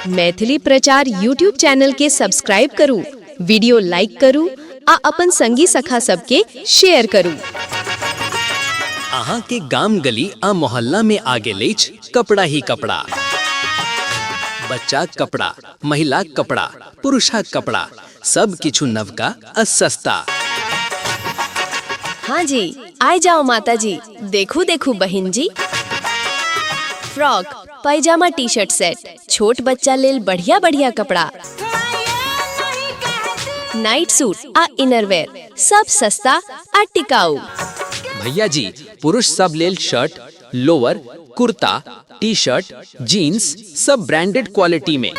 मैथिली प्रचार YouTube channel के subscribe करू, वीडियो लाइक करू आ अपन संगी सखा सबके शेयर करू। अहाँ के गाम गली आ मोहल्ला में आ गेल अछि कपड़ा ही कपड़ा। बच्चा कपड़ा, महिला कपड़ा, पुरुषक कपड़ा, सब किछु नवका आ सस्ता। हाँ जी, आय जाओ माता जी, देखू देखू बहिन जी। फ्रॉक, पैजामा, टी शर्ट सेट, छोट बच्चा लेल बढ़िया बढ़िया कपड़ा, नाइट सूट आ इनरवेयर, सब सस्ता आ टिकाऊ। भैया जी, पुरुष सब लेल shirt, lower, kurta, T shirt, jeans, सब ब्रांडेड क्वालिटी में,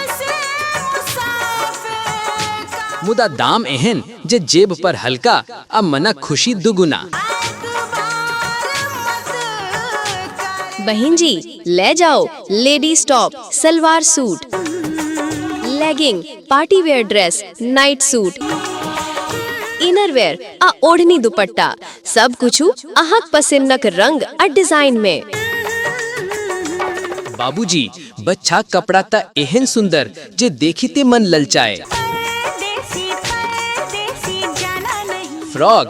मुदा दाम एहन जे जेब पर हल्का आ मनक खुशी दुगुना। बहिन जी, ले जाओ ladies top, salwar suit, legging, party wear dress, night suit, innerwear आ ओढ़नी दुपट्टा, सब कुछ अहाँक पसिन्नक रंग आ डिजाइन में। बाबूजी, बच्चा कपड़ा त एहन सुंदर जे देखिते मन ललचाए। फ्रॉक,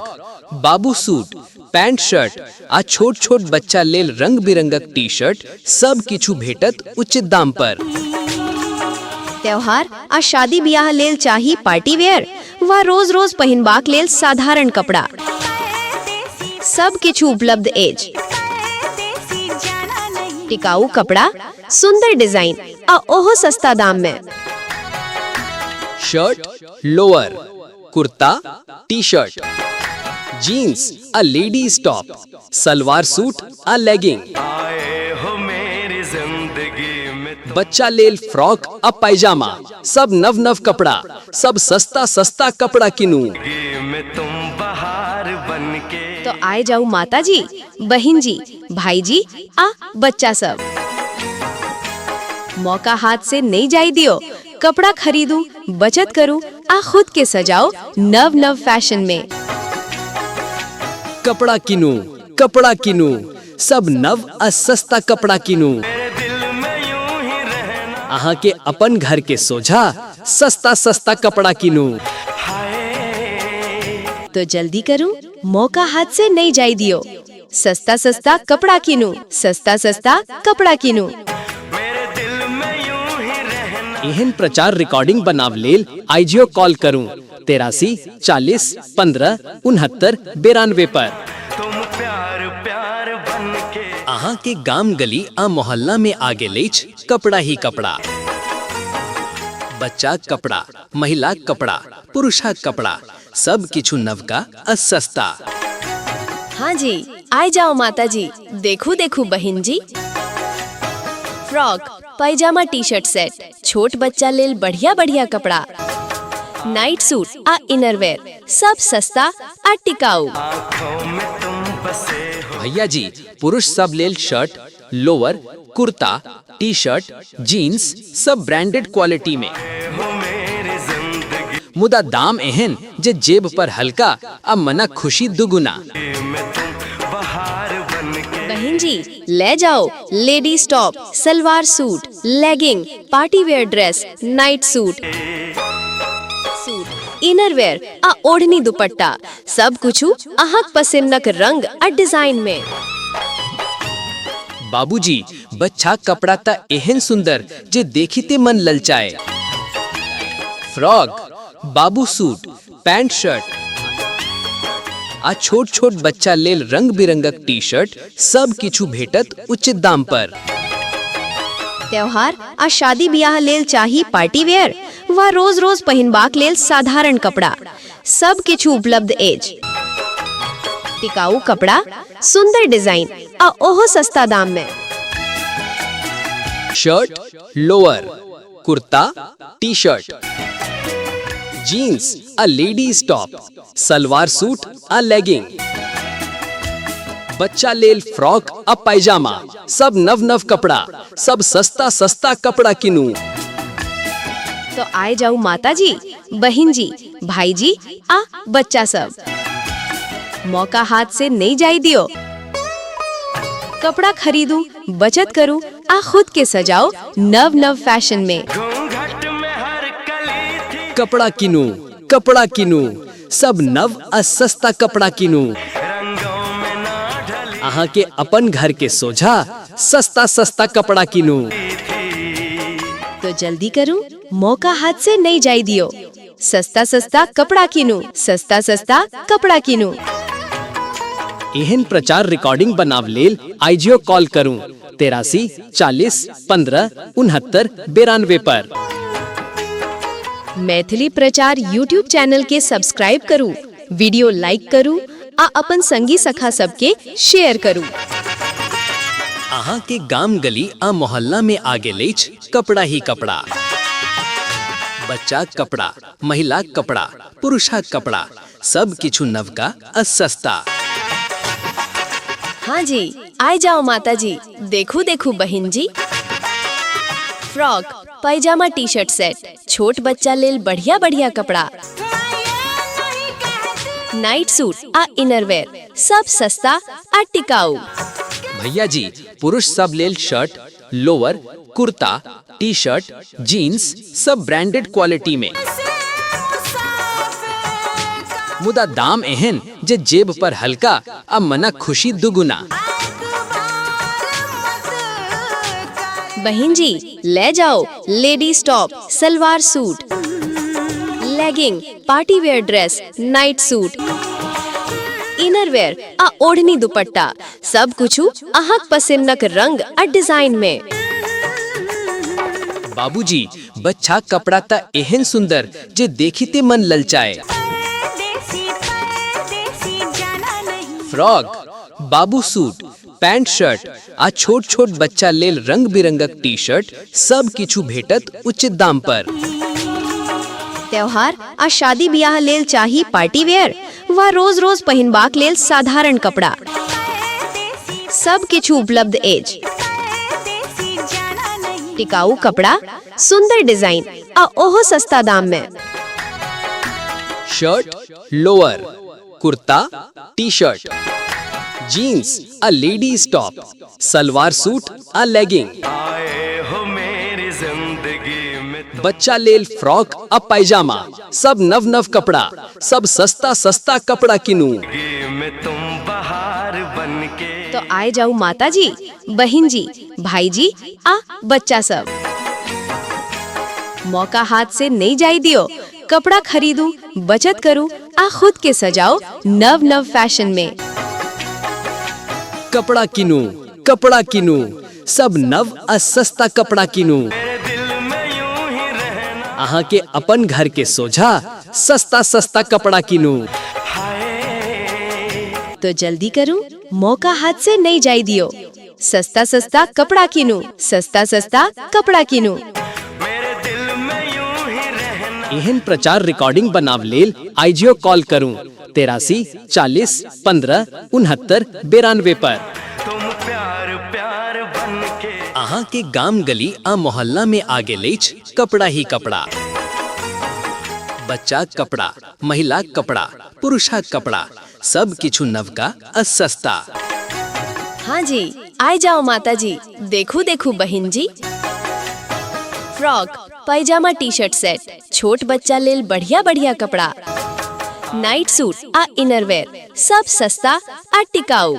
बाबू सूट, पैंट शर्ट आ छोट छोट बच्चा लेल रंग बिरंगक टी शर्ट, सब किछु भेटत उचित दाम पर। त्योहार आ शादी ब्याह लेल चाही पार्टी वेयर वा रोज रोज पहिनबाक लेल साधारण कपड़ा, सब किछु उपलब्ध अछि। टिकाऊ कपड़ा, सुंदर डिजाइन आ ओहो सस्ता दाम में। Shirt, lower, kurta, T shirt, jeans आ लेडीज टॉप, सलवार सूट आ लेगिंग, बच्चा लेल फ्रॉक आ पायजामा, सब नव नव कपड़ा, सब सस्ता सस्ता कपड़ा किनू। तो आए जाऊ माता जी, बहिन जी, भाई जी आ बच्चा सब। मौका हाथ से नहीं जाई दियो। कपड़ा खरीदू, बचत करू आ खुद के सजाओ नव नव फैशन में। कपड़ा किनू, कपड़ा किनू, सब नव आ सस्ता कपड़ा किनू। अहाँ के अपन घर के सोझा सस्ता सस्ता कपड़ा किनू। तो जल्दी करू, मौका हाथ से नहीं जाई दियो। सस्ता सस्ता कपड़ा किनू, सस्ता सस्ता कपड़ा किनू। एहन प्रचार रिकॉर्डिंग बनाव लेल आईजीओ कॉल करूं 83 40 15 69 92 पर। अहाँ के गाम गली आ मोहल्ला में आ गेल अछि कपड़ा ही कपड़ा। बच्चा कपड़ा, महिला कपड़ा, पुरुषक कपड़ा, सब किछु नवका आ सस्ता। हाँ जी, आए जाओ माता जी, देखू देखू बहिन जी। फ्रॉक, पैजामा, टी शर्ट सेट, छोट बच्चा लेल बढ़िया बढ़िया कपड़ा, नाइट सूट आ इनरवेयर, सब सस्ता आ टिकाऊ। भैया जी, पुरुष सब लेल shirt, lower, kurta, T shirt, jeans, सब ब्रांडेड क्वालिटी में, मुदा दाम एहन जे जेब पर हल्का आ मनक खुशी दुगुना। बहन जी, ले जाओ ladies top, salwar suit, legging, party wear dress, night suit, innerwear आ ओढ़नी दुपट्टा, सब कुछ अहाँक पसिन्नक रंग आ डिजाइन में। बाबूजी, बच्चा कपड़ा त एहन सुंदर जे देखिते मन ललचाए। फ्रॉक, बाबू सूट, पैंट शर्ट आ छोट छोट बच्चा लेल रंग बिरंगक टी शर्ट, सब किछु भेटत उचित दाम पर। त्योहार आ शादी ब्याह लेल चाही पार्टी वेयर वा रोज रोज पहिनबाक लेल साधारण कपड़ा, सब किछु उपलब्ध अछि। टिकाऊ कपड़ा, सुंदर डिजाइन आ ओहो सस्ता दाम में। Shirt, lower, kurta, T shirt, jeans आ लेडीज टॉप, सलवार सूट आ लेगिंग, बच्चा लेल फ्रॉक आ पायजामा, सब नव नव कपड़ा, सब सस्ता सस्ता कपड़ा किनू। तो आए जाऊ माता जी, बहिन जी, भाई जी आ बच्चा सब। मौका हाथ से नहीं जाई दियो। कपड़ा खरीदू, बचत करू आ खुद के सजाओ नव नव फैशन में। कपड़ा कीनू, कपड़ा कीनू, सब नव आ सस्ता कपड़ा कीनू। अहाँ के अपन घर के सोझा सस्ता सस्ता कपड़ा कीनू। तो जल्दी करू, मौका हाथ से नहीं जाई दियो। सस्ता सस्ता कपड़ा कीनू, सस्ता सस्ता कपड़ा कीनू। एहन प्रचार रिकॉर्डिंग बनाव लेल आईजियो कॉल करू 83 40 15 69 92 पर। मैथिली प्रचार यूट्यूब चैनल के सब्सक्राइब करू, वीडियो लाइक करू आ अपन संगी सखा सबके शेयर करू। अहाँ के गाम, गली आ मोहल्ला में आ गेल अछि कपड़ा ही कपड़ा। बच्चा कपड़ा, महिला कपड़ा, पुरुषक कपड़ा, सब किछु नवका आ सस्ता। हाँ जी, आय जाओ माता जी। देखू देखू बहिन जी, फ्रॉक, पायजामा, टी शर्ट सेट, छोट बच्चा लेल बढ़िया बढ़िया कपड़ा, नाइट सूट आ इनरवेयर, सब सस्ता आ टिकाऊ। भैया जी, पुरुष सब लेल shirt, lower, kurta, T shirt, jeans, सब ब्रांडेड क्वालिटी में, मुदा दाम एहन जे जेब पर हल्का आ मनक खुशी दुगुना। बहिन जी, ले जाओ ladies top, salwar suit, legging, party wear dress, night suit, innerwear आ ओढ़नी दुपट्टा, सब कुछु अहाँक पसिन्नक रंग आ डिजाइन में। बाबूजी, बच्चा कपड़ा त एहन सुंदर जे देखिते मन ललचाए। फ्रॉक, बाबू सूट, पैंट शर्ट आ छोट छोट बच्चा लेल रंग बिरंगक टी शर्ट, सब किछु भेटत उचित दाम पर। त्योहार आ शादी ब्याह लेल चाही पार्टी वेयर वा रोज रोज पहिनबाक लेल साधारण कपड़ा, सब किछु उपलब्ध अछि। टिकाऊ कपड़ा, सुंदर डिजाइन आ ओहो सस्ता दाम में। Shirt, lower, kurta, T shirt, jeans आ लेडीज टॉप, सलवार सूट आ लेगिंग, बच्चा लेल फ्रॉक आ पायजामा, सब नव नव कपड़ा, सब सस्ता सस्ता कपड़ा कीनू। तो आए जाऊ माता जी, बहिन जी, भाई जी आ बच्चा सब। मौका हाथ से नहीं जाई दियो। कपड़ा खरीदू, बचत करू आ खुद के सजाओ नव नव फैशन में। कपड़ा कीनू, कपड़ा कीनू, सब नव आ सस्ता कपड़ा कीनू। अहाँ के अपन घर के सोझा सस्ता सस्ता कपड़ा कीनू। तो जल्दी करू, मौका हाथ से नहीं जाई दियो। सस्ता सस्ता कपड़ा कीनू, सस्ता सस्ता कपड़ा कीनू। एहन प्रचार रिकॉर्डिंग बनाव लेल आईजियो कॉल करू 83 40 15 69 92 पर। अहाँ के गाम, गली आ मोहल्ला में आ गेल अछि कपड़ा ही कपड़ा। बच्चा कपड़ा, महिला कपड़ा, पुरुषक कपड़ा, सब किछु नवका आ सस्ता। हाँ जी, आय जाओ माता जी। देखू देखू बहिन जी, फ्रॉक, पायजामा, टी शर्ट सेट, छोट बच्चा लेल बढ़िया बढ़िया कपड़ा, नाइट सूट आ इनरवेयर, सब सस्ता आ टिकाऊ।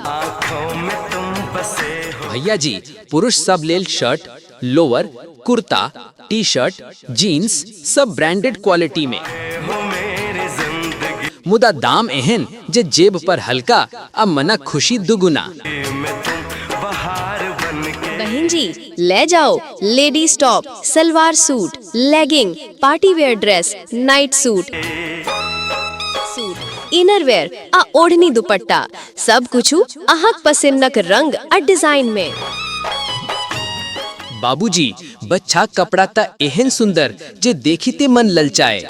भैया जी, पुरुष सब लेल shirt, lower, kurta, T shirt, jeans, सब ब्रांडेड क्वालिटी में, मुदा दाम एहन जे जेब पर हल्का आ मनक खुशी दुगुना। बहन जी, ले जाओ ladies top, salwar suit, legging, party wear dress, night suit, innerwear आ ओढ़नी दुपट्टा, सब कुछु अहाँक पसिन्नक रंग आ डिजाइन में। बाबूजी, बच्चा कपड़ा त एहन सुंदर जे देखिते मन ललचाए।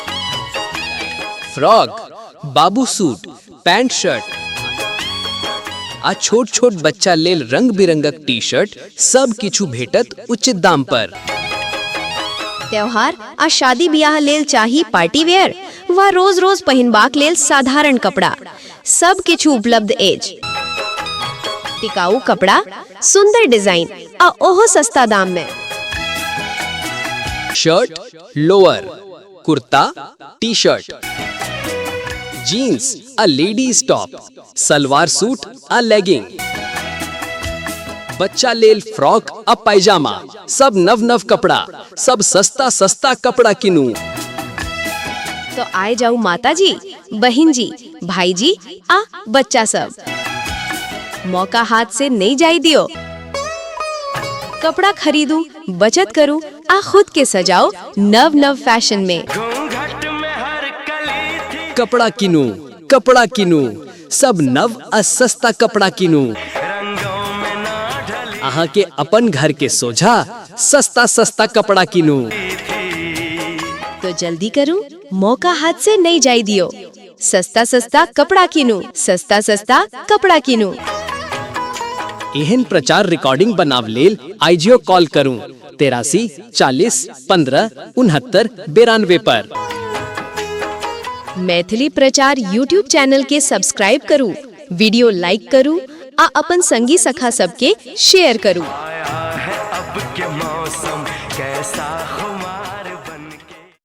फ्रॉक, बाबू सूट, पैंट शर्ट आ छोट छोट बच्चा लेल रंग बिरंगक टी शर्ट, सब किछु भेटत उचित दाम पर। त्योहार आ शादी ब्याह लेल चाही पार्टी वेयर वा रोज रोज पहिनबाक लेल साधारण कपड़ा, सब किछु उपलब्ध अछि। टिकाऊ कपड़ा, सुंदर डिजाइन आ ओहो सस्ता दाम में। Shirt, lower, कुर्ता, टी शर्ट, जीन्स आ लेडीज टॉप, सलवार सूट आ लेगिंग, बच्चा लेल फ्रॉक आ पायजामा, सब नव नव कपड़ा, सब सस्ता सस्ता कपड़ा किनू। तो आए जाऊ माता जी, बहन जी, भाई जी आ बच्चा सब। मौका हाथ से नहीं जाई दियो। कपड़ा खरीदू, बचत करू आ खुद के सजाओ नव नव फैशन में। घूंघट में हर कली थी। कपड़ा किनू, कपड़ा किनू, सब नव आ सस्ता कपड़ा किनू। रंगों में ना ढली अहाँ के अपन घर के सोझा सस्ता सस्ता कपड़ा किनू। थी। तो जल्दी करू, मौका हाथ से नहीं जाई दियो। सस्ता सस्ता कपड़ा किनू, सस्ता सस्ता कपड़ा किनू। एहन प्रचार रिकॉर्डिंग बनाव लेल आइजियो कॉल करूं 83 40 15 69 92 पर। मैथिली प्रचार यूट्यूब चैनल के सब्सक्राइब करू, वीडियो लाइक करू आ अपन संगी सखा सबके शेयर करू। आया है अब के मौसम कैसा।